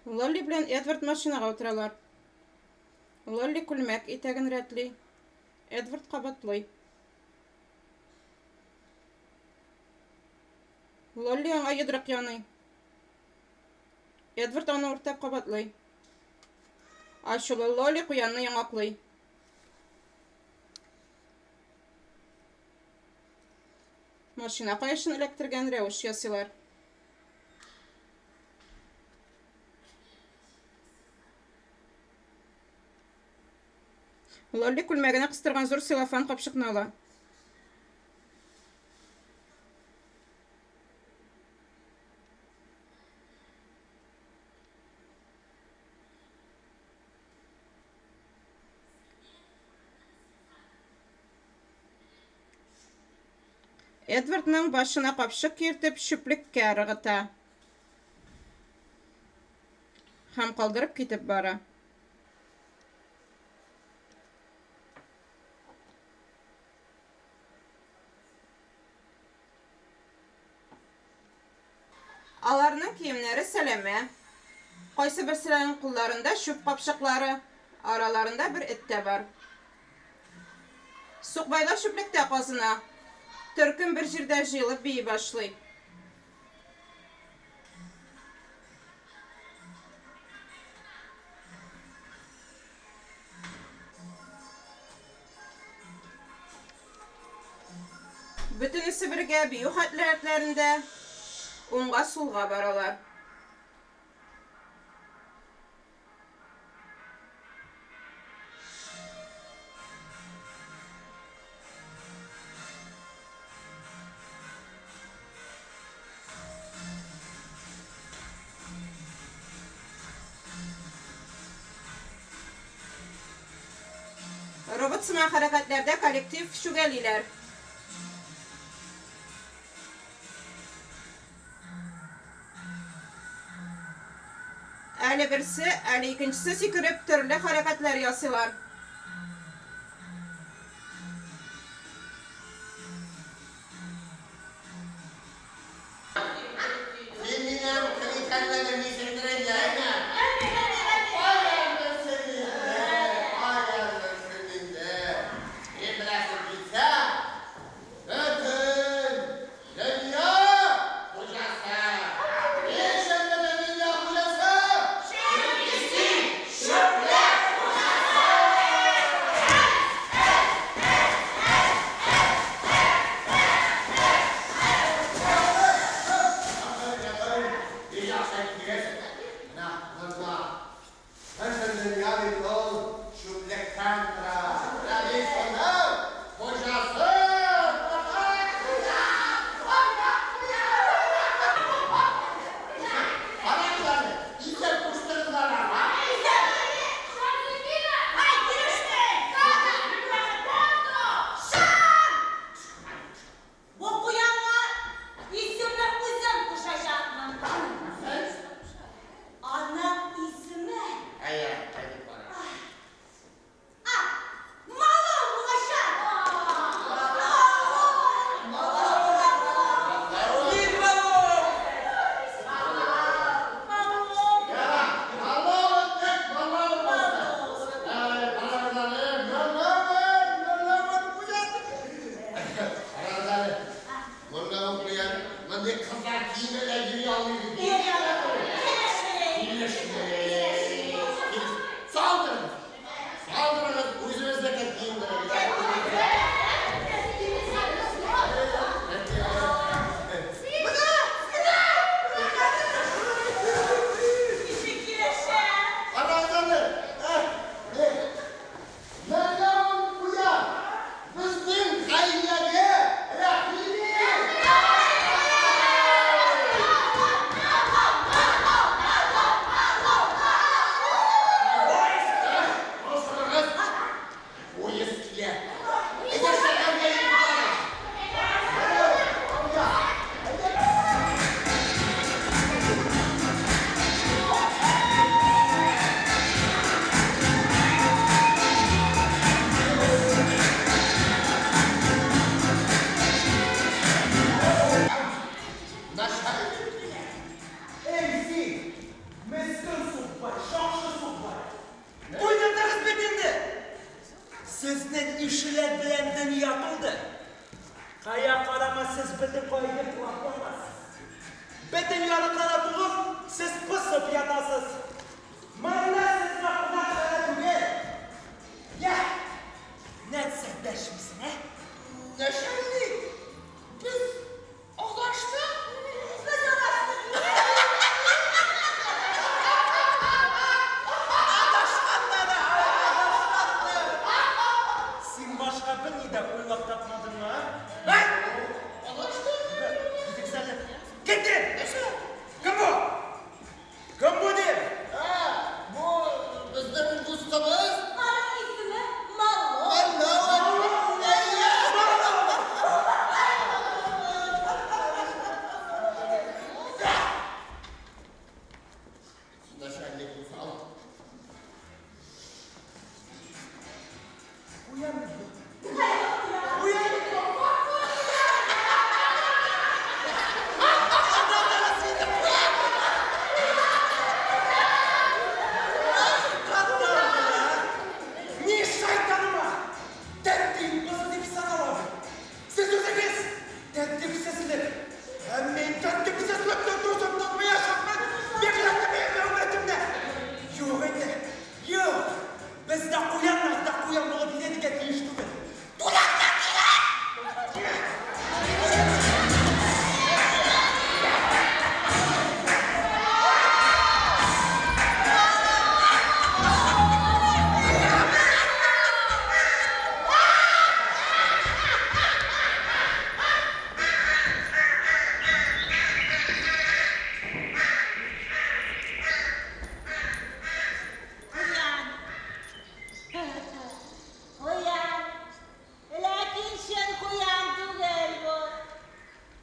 Лолли белән Эдвард машинага утыралар. Лолли күлмәк итәген рәтли. Эдвард кабатлый. Лолли аңа йодрык яный. Эдвард аны үртәп кабатлый. Ачулы Лолли куянны яңаклый. Машина каешын эләктергән рәвеш ясыйлар. Лолли күлмәгенә кыстырган зур целлофан капчыкны ала. Эдвардның башына капчык киертеп, чүплеккә ыргыта. Һәм калдырып китеп бара. Аларның киемнәре сәләмә. Кайсыберселәренең кулларында чүп капчыклары, араларында бер эт тә бар. Сукбайлар чүплектә казына. Төркем бер җирдә җыелып бии башлый. Бөтенесе бергә бию хәтләрендә уңга-сулга баралар. Робот сыман хәрәкәтләрдә коллектив чүгәлиләр. Әле берсе, әле икенчесе сикереп төрле хәрәкәтләр ясыйлар. Син минем кем икәнлегемне ничектер инде, әйме? Каян белсен инде, каян белсен инде. Син беләсең килсә, бөтен дөнья хуҗасы. Ни өчен бөтен дөнья хуҗасы? Чөнки син чүплек хуҗасы! сез бөтен кая йоклап ятасыз. Бөтен ярыкларга тулып, сез посып ятасыз. Монда сезгә кунакханә түгел. Я, нәрсә дәшмисең, ә? Нәчәлник, без адаштык. Без адаштык. Адашканнар, адашканнар. Син башка берни дә уйлап тапмадыңмы, а? Ә? Адаштык. Китик әле. Китик! Кем бу? Кем бу дим? Ә, бу безнең дустыбыз. Аның исеме Малло. Малло. Әйе. Начальник усал. Куян бит бу. Куян бит бу. Ни шайтаныма! Тәртип бозу дип санала бу. Сез үзегез тәртипсезлек. Һәм мин тәртипсезлекне түзеп тормаячакмын. Бигрәк тә дәүләтемдә. Юк инде. Юк. Бездә куяннар да куян булып йөрергә тиеш түгел. Түләргә кирәк! Куян. Куян. Ләкин чын куян түгел бу.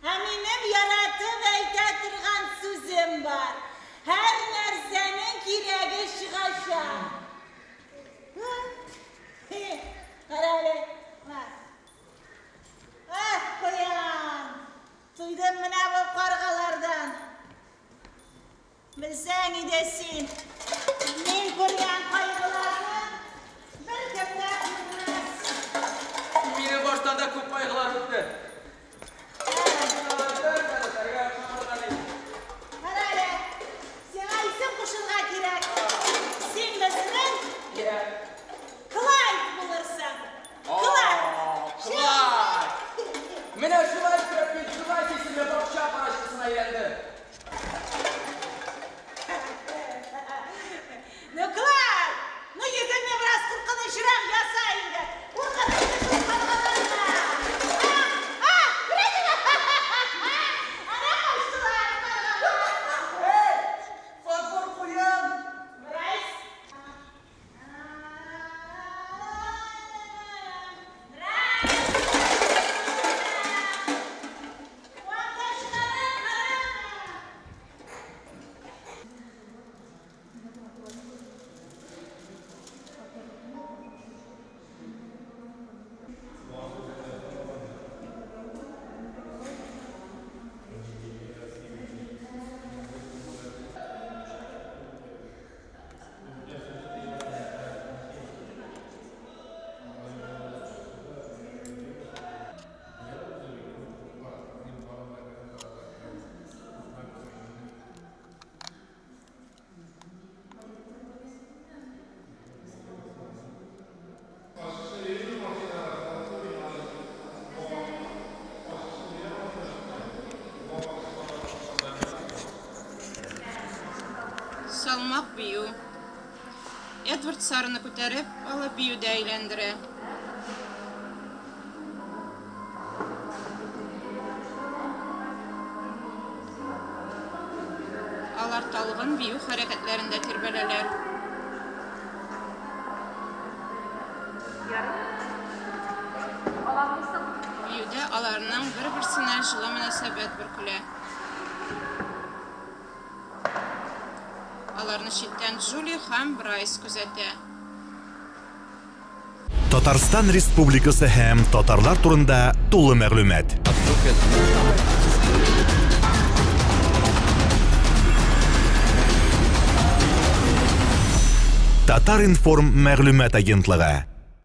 Ә минем яратып әйтә торган сүзем бар. Һәр нәрсәнең кирәге чыгачак. Кара әле. Ах, куян. Туйдым менә бу каргалардан. Белсәң иде син, мин күргән кайгыларны беркем дә күрмәс. Минем баштан да күп кайгылар үтте. Кара әле, сиңа исем кушырга кирәк. Син безнең Клайд булырсың. Клайд. Клайд! Менә шулай итеп мин Клайд исемле бакча карачкысына әйләндем. Ну, Клайд, ну йөзеңне бераз куркынычрак яса инде. Куркынычны шул каргаларга. А, а, күрәсеңме? Ана качтылар каргалар. Эй! Фарфор куян! Брайс. Брайс. Ваташларым, карама. Салмак бию. Эдвард Сараны күтәреп алып биюдә әйләндерә. Алар талгын бию хәрәкәтләрендә тирбәләләр. Биюдә аларның бер-берсенә җылы мөнәсәбәт бөркелә. Аларны читтән Джули һәм Брайс күзәтә. Татарстан Республикасы һәм татарлар турында тулы мәгълүмат. Татар-информ мәгълүмат агентлыгы.